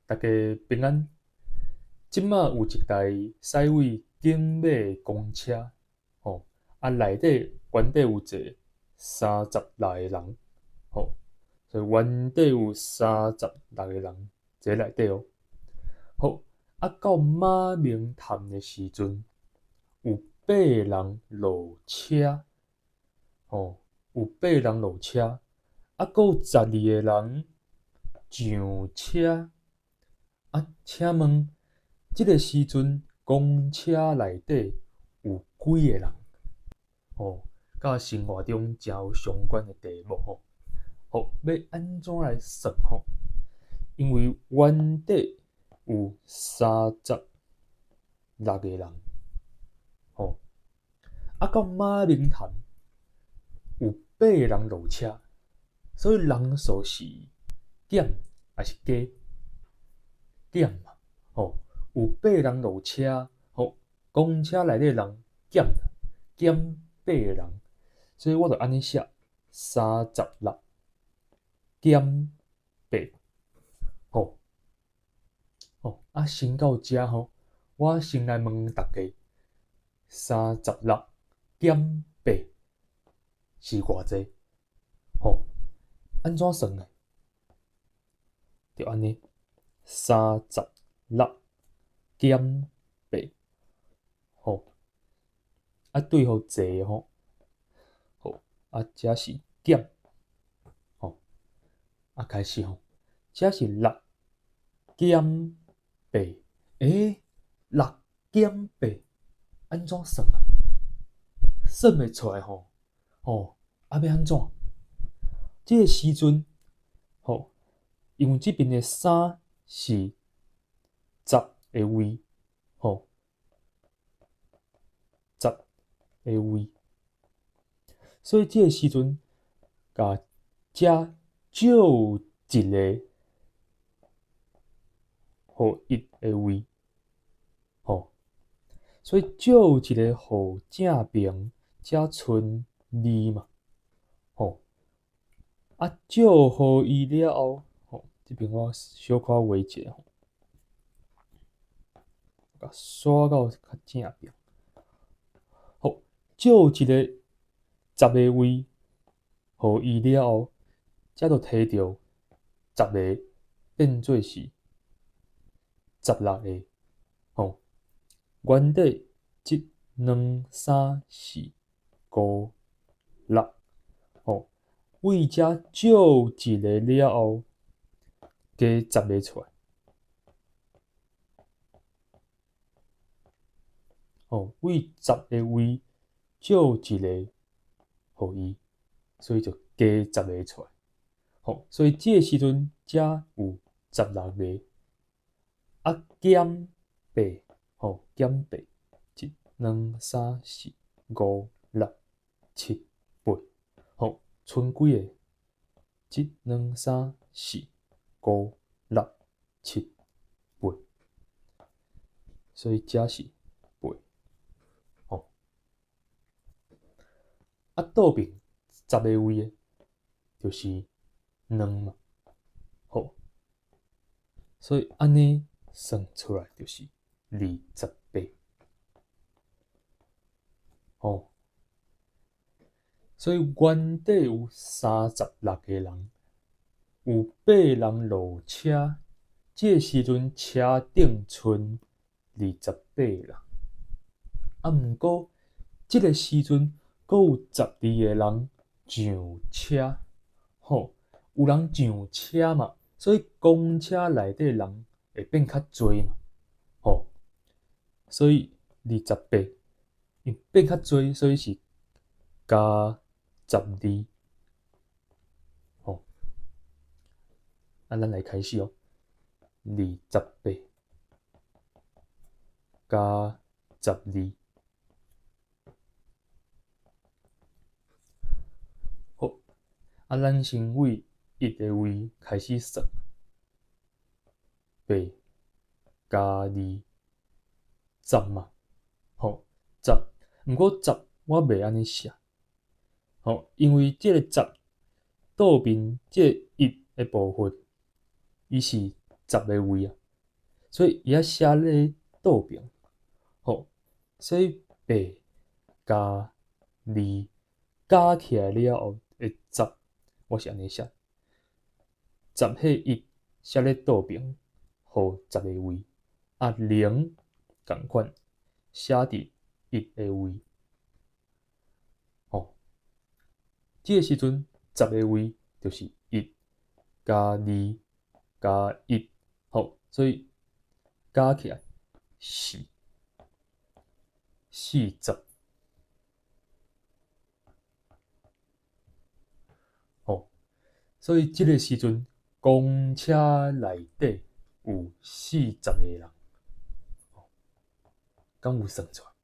大家平安。這馬有一台駛往景美的公車，吼，啊內底原底有坐三十六个人，吼，所以原底有三十六個人坐內底哦。好，啊到馬明潭的時陣，有八個人落車，吼，有八個人落車，啊，閣有十二個人上車。啊，請問這个時陣公車內底有幾个人？吼，佮生活中誠有相關的題目吼。好，欲按怎來算吼？因為原底有三十六個人，吼，啊到馬明潭有八個人落車，所以人數是減抑是加？減嘛，吼，有八個人落車，吼，公車內底人減減八個人，所以我就按呢寫三十六減八，吼，吼，啊，先到遮吼，我先來問大家，三十六減八是偌濟？吼，按怎算的？就按呢，三十六減八，吼，啊對予坐吼，好，啊這是減，吼，啊開始吼，這是六減八，欸，六減八按怎算啊？算袂出來吼，吼，啊欲按怎？這个時陣，吼，因為這邊的三是十个位，吼，十个位，所以這个時陣，共遮借一个，予一个位，吼，所以借一个予正爿，才賰二嘛，吼，啊借予伊了後，吼，這邊我小可畫一下吼，共刷到較正爿，好，借一个十个位，予伊了後，才就提著十个變做是十六个，吼，原底一、兩、三、四、五、六，吼，為遮借一个了後，加十个出來，吼，為十个位借一个予伊，所以就加十个出來，吼，所以這个時陣才有十六个，啊減八，吼，減八，一、兩、三、四、五、六、七、八，吼，賰幾个？一、兩、三、四、五、六、七、八，所以這是八，吼。啊，倒爿十个位的，就是兩嘛，吼。所以按呢算出來就是28，吼。所以原底有三十六個人，有八人落車，這个時陣車頂賰28人。啊，毋過這个時陣閣有十二個人上車，吼，有人上車嘛，所以公車內底人會變較濟嘛，吼，所以二十八，因變較濟，所以是加十二，吼，啊，咱來開始哦，二十八加十二，好，啊，咱先為一个位開始算，八加二，十嘛，吼，十，毋過十我袂按呢寫，吼，因為這个十倒邊這个一的部分，伊是十个位啊，所以伊愛寫咧倒爿，吼，所以八加二加起來了後會十，我是按呢寫，十彼一寫咧倒爿，予十个位，啊零仝款寫佇一个位，吼，這个時陣十个位就是一加二加一，吼，所以加起來是40。吼，所以這个時陣公車內底有40個人，敢有算出來？